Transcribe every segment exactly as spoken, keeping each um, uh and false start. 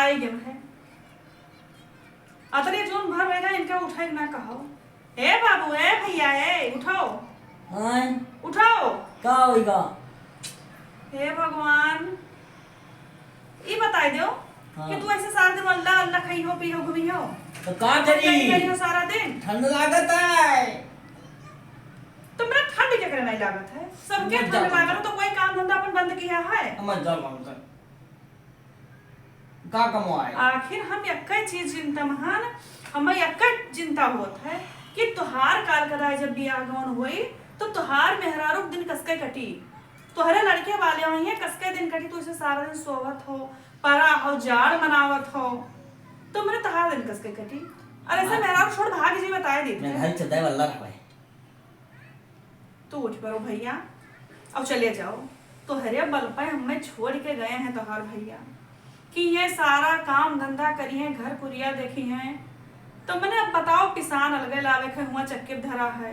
आई गेम है। अतरे जोन भर रहेगा, इनका उठाए ना कहो। ए बाबू, ए भैया, ए, उठाओ। आय? उठाओ। का होइगा? हे भगवान, ई बताई दो हाँ। कि तू ऐसे सारा दिन अल्लाह, अल्लाह खाई हो, पी हो, घूमी हो। तो का करी? करी हो सारा दिन? ठंड लागत है। तुमरा ठंड के करे नहीं लागत है? सबके मत ठंड जाओ। लागत है, तो कोई काम धंधा अपन बंद किया है? मत जाओ, मत जाओ। का कमाए? आखिर हम एक्कै चीज चिंता महान, हमें एक्कै चिंता होत है कि तोहार काल कदाई जब बियाह गौन होई, तो तोहार मेहरारू के दिन कसके कटी। तोहरे लड़के वाले होइहैं, कसके दिन कटी, तू इसे सारा दिन सोवत हो, परा हो, जाड़ मनावत हो, तो मने तोहार दिन कसके कटी। अरे ऐसे हाँ। मेहरारू छोड़ भाग जी, बताए देते मैं हैं। घर चलते वाला रहबे। तू उठ पड़ो भैया, अब चले जाओ। तोहरे बल पे हमें छोड़ के गए हैं तोहार भैया, कि ये सारा काम धंधा करी हैं, घर कुरिया देखी हैं। तो मने अब बताओ, पिसान अलगे लावे के हुआ चक्की धरा है,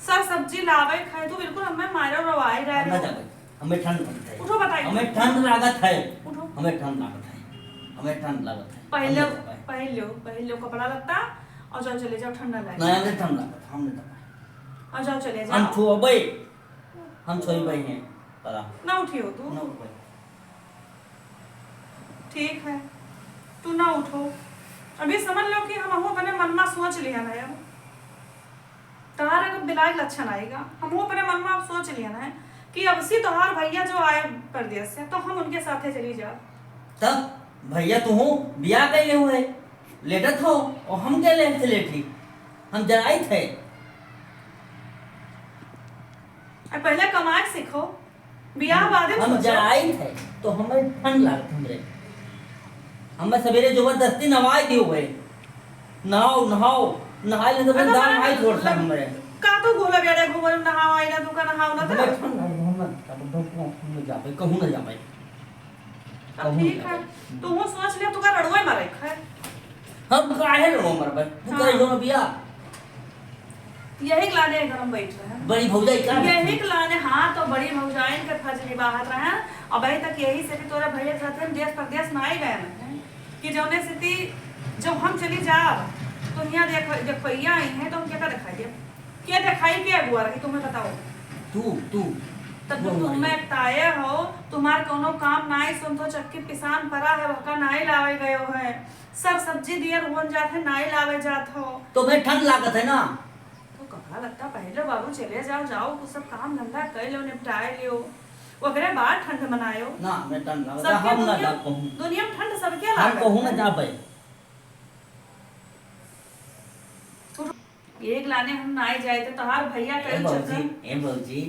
सर सब्जी लावे के है, तू बिल्कुल हमें मारो रवाई रह हम ना रहे हो। जाबे, हमें ठंड लगत है। उठो बताइए। हमें ठंड लागत है। उठो। हमें ठंड लागत है, हमें ठंड लागत है। पहले, हम ना जाबे। पहले, पहले कपड़ा लत्ता और जाओ चले जाओ, ठंडा लागे। नहीं, हमें ठंड लागत है, हम ना जाबे। और जाओ चले हम जाओ। छोबे, हम छोई भाई हैं, परा। ना उठियो तू। ना उठबे। ठीक है, तू ना उठो। अभी समझ लो कि हम अपने मन में सोच लिया ना यार, तोहार अगर बिलाय लक्षण आएगा, हम अपने मन में सोच लिया ना कि अब से तोहार भैया जो आए परदेस से, तो हम उनके साथे चली जाब। तब भैया तू हो बियाह कैले हुए, लेटत हो, और हम के लेट से लेटी, हम जराइत है। अब पहले कमाए सीखो, बियाह बादे में हम सोचो। जराइत है, तो हमें ठंड लागत हमरे। हमें सवेरे जबरदस्ती नवाए दियो हुए, नहाओ, नहाओ, नहाए ले तो अरे दाम हमारे आई छोड़ सा लग-, हमरे। का तो गोला बेड़ा घूमल, नहाओ, आई ना, तू का नहाओ ना हमें था। ठंड लागत, हम ना, हम ना जाबे, कहूँ ना जाबे। तब कहूँ ठीक ना है, जाबे। तू सोच ले, तू का रड़ुए मरे है। हम काहे रड़ुए मरबे? तू हाँ। करे जो ना बियाह। यही के लाने घर में बैठ रहे हैं। बड़ी भौजाई का यही के लाने, हाँ, तो बड़ी भौजाइन के फर्ज निभात रहे हैं। अब अभी तक यही से कि तोरे भैया के साथे हम देश परदेश ना ही गए हैं कि जौने से ती जब हम चली जाब तो यहाँ देख, देखैया आई हैं तो हम क्या दिखाई देब? क्या दिखाई, के अगुआ रही तुम्हें बताओ? तू, तू। तब तू तो अगुआ तुम्हें रही। ताया हो, तुम्हार कोनो काम नाई सुनत हो, चक्की पिसान परा है, वहका नाई लावे गयो है। सर सब्जी दियर होन जात है, नाई लावे जात हो। तो भाई ठंड लागत है ना? तो कपड़ा लत्ता पहन लो बाबू, चले जाओ, जाओ, कुछ सब काम धंधा कर लो, निपटाए लियो, ओकरे बाद ठंड मनायो। ना, हमें ठंड लागत है, सबके हम ना दुनिया, जा कहूँ। दुनिया में ठंड सबके हम लागत कहूँ ना है। जा पाए। एक लाने हम ना आई जाए थे, तोहार भैया ए कई भौजी, चक्कर। ए भौजी,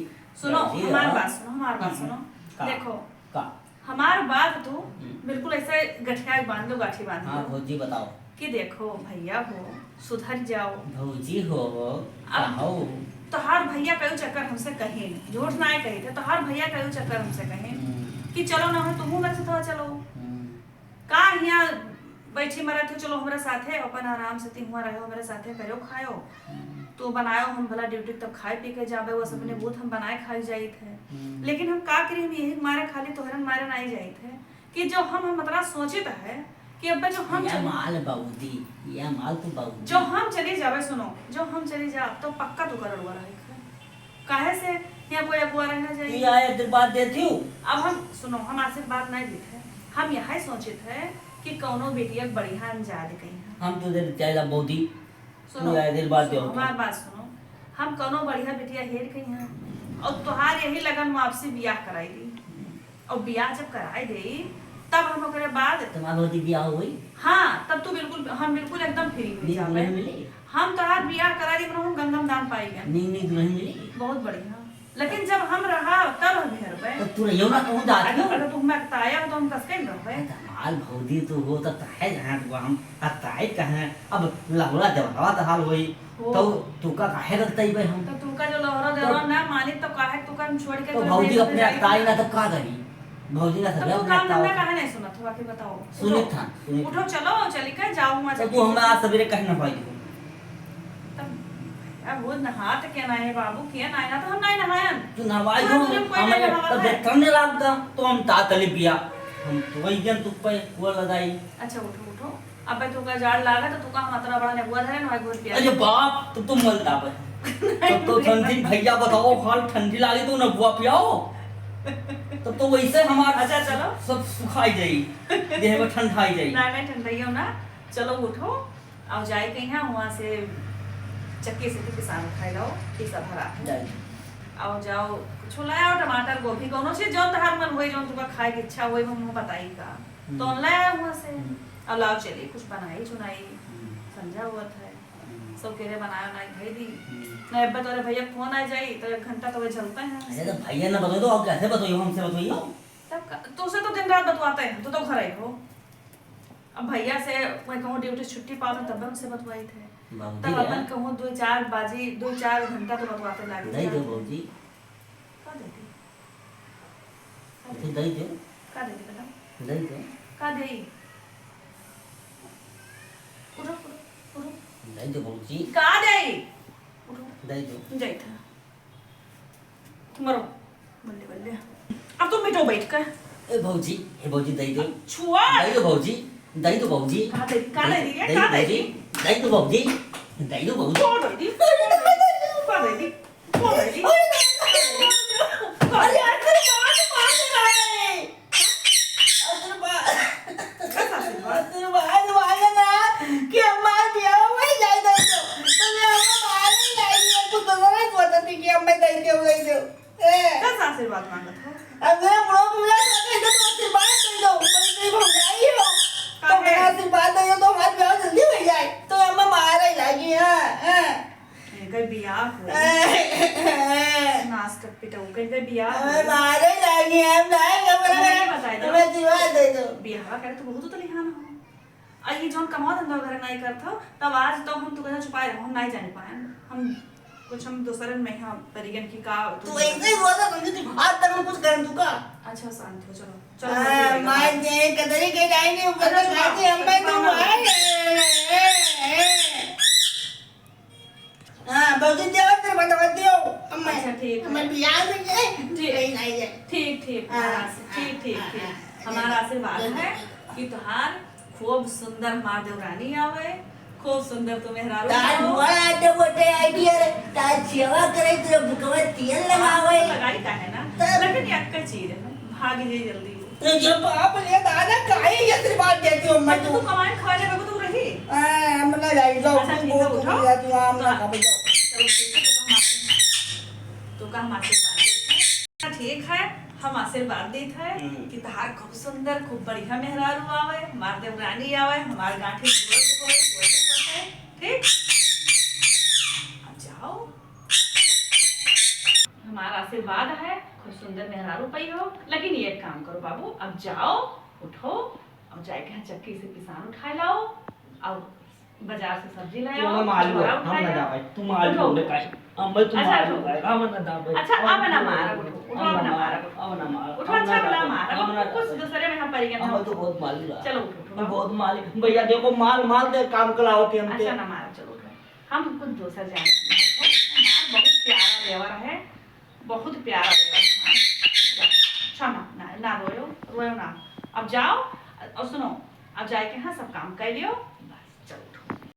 सुनो, भौजी, हमार हाँ। बात सुनो, हमार बात हम्म, सुनो। का? देखो, का? हमार बात तू हम्म। बिल्कुल ऐसे गठिया बांध लो, गाठी बांध हाँ, लो। भौजी बताओ। कि देखो भैया हो, सुधर जाओ। भौजी हो, अब कहो। तोहार भैया कई चक्कर हमसे कहे, झूठ ना कहे थे, तोहार भैया कई चक्कर हमसे कहे हम्म। कि चलो ना हो, तुम मेरे से थोड़ा चलो। हम्म। का हियाँ बैठी मरत हो, चलो हमरा साथे अपन आराम से ती हुआँ रहो, हमरा साथे करो खायो। हम्म। तो बनायो हम भला ड्यूटी तब खाए पी के जाबे, वो सब अपने हम्म। बूथ हम बनाए खाए जाइत है। हम्म। लेकिन हम का करी, हम यही मारे खाली तोहरन मारे ना आई जाइत है कि जो हम, हम अतना सोचित है कि अब जो हम यह चल- माल बाबूजी, यह माल तो बाबूजी। जो हम चली जाबे, सुनो, जो हम चली जाब तो पक्का तू करोड़वा रहे। काहे से यहाँ कोई अगुआ रहना चाहिए? तू आशीर्वाद देती हूँ। अब हम, सुनो, हम आशीर्वाद नहीं देते हैं, हम यह सोचित है कि कौनो बेटिया बढ़िया अंजाद कहीं है। हम तो देते चाहिए बौदी। सुनो, तू आशीर्वाद सुनो, दे। हमार बात सुनो, हम कौनो बढ़िया बेटिया हेर कहीं हैं और तोहार यही लगन में आपसे बियाह कराई दी। और बियाह जब कराए देई, तब हम ओकरे बाद तुम्हार भौजी बियाह होई? हाँ, तब तू बिल्कुल, हम बिल्कुल एकदम फ्री हो नीक जाबे। दुल्हन मिली? हम तोहार बियाह करा दी, हम गंगा में दान पाई गए। नीक, नीक दुल्हन मिली? बहुत बढ़िया। लेकिन जब हम रहा, तब हम हेरबे। तो तू रहियो ना, कहूँ जात अगर, हो। अगर तू हमें अकताया हो, तो हम कसके न रहबे। अरे, हमार भौजी तू हो, तो काहे जहाँ तू हम अकताए कहें? अब लहुरा जब हवा तो हाल होई। हो। तो तू का काहे रखतई बे हम? तो तू का जो लहरा तो देवरा ना मानित तो काहे तू का हम छोड़ के तो तोरे भौजी देश अपने में जाई? अकताई ना तो का करी? भौजी ना तो सगळे तू अपने काम अकताओ। धंधा काहे नहीं सुनत हो, आके बताओ। सुनित उठो। था, सुनित उठो, था। चलो, चली के जाओ, वहाँ तो चली तू के हमें आज सवेरे काहे ना पाई हो? तब अब वो नहात के ना है बाबू, के ना है, ना तो हम नहीं नहायन। तू नहावाई पूरा हो, दुनिया में कोई हमें नहीं नहावत तो है। देखने लाग गा, तो हम ता तली पिया। हम तो वही दिन तुक पे कुआ लगाई। अच्छा, उठो, उठो। अबे तोका जाड़ लागा तो तोका हम अतरा बड़ा नेबुआ धरे ना, घोर पिया। अरे बाप, तब तो मल दाबे। तब तो ठंडी भैया बताओ, हाल ठंडी लागी तो नेबुआ पियाओ। तब तो वैसे हमार अच्छा, चलो। सब सुखाई जाई, देह में ठंडाई जाई। नहीं, नहीं, ठंडाइयो ना। चलो उठो, आओ जाए के यहाँ, वहाँ से चक्की से के पिसान उठाए लाओ, पीसा भरा है। जाए। आओ जाओ, कुछ लाओ, टमाटर, गोभी, कौनो चीज जौन तहार मन होई, जौन तुका खाए के इच्छा होई, हम बताई का। हम्म। तो लाओ वहाँ से। हम्म। अब लाओ चलिए, कुछ बनाई चुनाई, हम्म। संझा हुआ था। हम्म। सब केरे बनाए उनाए धई दी। हम्म। ना अब्बे तोरे भैया फोन आ जाई, तो एक घंटा तो वे झलते हैं। अरे तो भैया ना बताई दो, और कैसे बताइयो, हमसे बताइयो। तब का, तुझसे तो दिन रात बतवाते हैं, तू तो घर आई हो। अब भैया से मैं कहूँ ड्यूटी छुट्टी पाओ तब हमसे बतवाई थे। बाबूजी तब रे। अपन कहूँ दो चार बाजी, दो चार घंटा तो बतवाते लागे दे दो जाते। बाबूजी। का दे दी? का दे अच्छा, दी? दे दो। का दे दी बताओ? दे दो। का दे? उठो, उठो, उठो। दे दो बाबूजी। का दे? उठो। दे दो। जाई था। मरो, बल्ले, बल्ले। अब तुम मिटो बैठ कर। ए भौजी, ए भौजी, दई दो। छुआ। दई दो भौजी, दई दो भौजी। का दे दी, का दे दी, दई का दो दे भौजी, दी? दई दो भौजी, दई दो भौजी। का दे दी, का दे दी, का दे दी, का दे दी? अरे, अरे, अरे, अरे, अरे, अरे, अरे, आशीर्वाद। आशीर्वाद। आशीर्वाद मांगे ना कि हमार बियाह में जाए दे दो। तो मैं हमार मारे जाए दिया, तू दोनों ने सोचा थी कि हम मैं दे दे, दे दे। ए। कैसा आशीर्वाद मांगत हो? अब मेरा बुढ़ो बुढ़ा सोचे तो, तो आशीर्वाद दे दो। बड़ी बड़ी भौजाई हो। तो काहे? मेरा आशीर्वाद दे दो तो हमार बियाह जल्दी हो जाए। तो हमें मारे लागी, हाँ, हाँ। इनकर बियाह होई। नाच टप्पी टप्पी, इनकर बियाह हमें होई। मारे लागी, हम नहीं, हमें, हमें नहीं बताई दो। हमें जीवा दे दो। बियाह करे तो बहुत तो लिहान हो। आ ये जौन कमाओ धंधा वगैरह नहीं करत हो, तब आज तो हम तुका छुपाए रहो, हम नहीं जाने पाए। हम कुछ हम दूसरे में यहाँ परिगन की का तू ऐसे ही हुआ था, तुमसे आज तक हम कुछ करन चुका। अच्छा, शांत हो, चलो, चलो, हाँ, हो जाएगा। मार दे, कदरी के जाएंगे, ऊपर अच्छा, से मार दे, हम भाई, तुम भाई, आए। हाँ, भौजी, देवा तेरे बता दियो, हम अच्छा, ठीक है। हमारे बियाह में ये, ठीक। कहीं नहीं है। ठीक, ठीक, हाँ, हाँ, ठीक, ठीक, हाँ, ठीक। हाँ, हमारा हाँ, आशीर्वाद हाँ, है हाँ। कि तुहार खूब सुंदर हमार देवरानी आवे, खूब सुंदर तू मेहरारू तार आवे। बड़ा आटे मोटे idea रे, तार सेवा करे तेरे बुकवा तेल लगावे। लगाई का है ना? तब लेकिन एक चीज है, भाग ये जल्दी। तो जब आप ले दादा काहे ये आशीर्वाद देती हो, मैं तो तू कमाए खाने में तू रही। हाँ, हम ना जाई, जाओ, अच्छा, तुम ठीक है, बहुत उठाओ। दुखी है, तू आम ना तो खाओ, जाओ। चलो, ठीक है, तो हम आशीर्वाद, तो का हम आशीर्वाद देते हैं। ठीक है, हम आशीर्वाद देते हैं हम्म। कि तहार खूब सुंदर, खूब बढ़िया मेहरारू आवे, हमार देवरानी आवे, हमार गांठी गोड़ दुखावे, गोड़ दुखावे, ठीक? अब जाओ। हमार आशीर्वाद है, खूब सुंदर मेहरारू पई हो, लेकिन एक काम करो बाबू, अब जाओ, उठो, अब जाए के यहाँ चक्की से पिसान उठाए लाओ, और बाजार से सब्जी ले तू आओ, हमें मालूम है, बड़ा हम उठाए ना आओ। जावे, तू मालूम उठो। होने का है। हम भाई, तू अच्छा, मालूम उठो। है, हम ना जावे। अच्छा, हम अब ना ना मारा, मारा, उठो, उठो, हम अब ना ना मारा, मारा। उठो। हम ना उठो, अच्छा, मारा, अब ना हम ना मारा। उठो, अच्छा, अब ना मारा। उठो, हम ना कुछ जावे। दूसरे में हम परिगण हम हो। तो बहुत मालूम है। चलो, उठो, उठो, तू बाबू। बहुत मालूम। भैया, देखो, माल, माल दे काम करावत है हमके। अच्छा, ना मारा, चलो, उठो। हम कुछ दूसर जाने, हमार बहुत प्यारा देवर है, बहुत प्यारा देवर है हमार। जाओ, अच्छा ना, ना, ना रोयो, रोयो ना। अब जाओ, और सुनो, अब जाए के यहाँ सब काम कर लियो,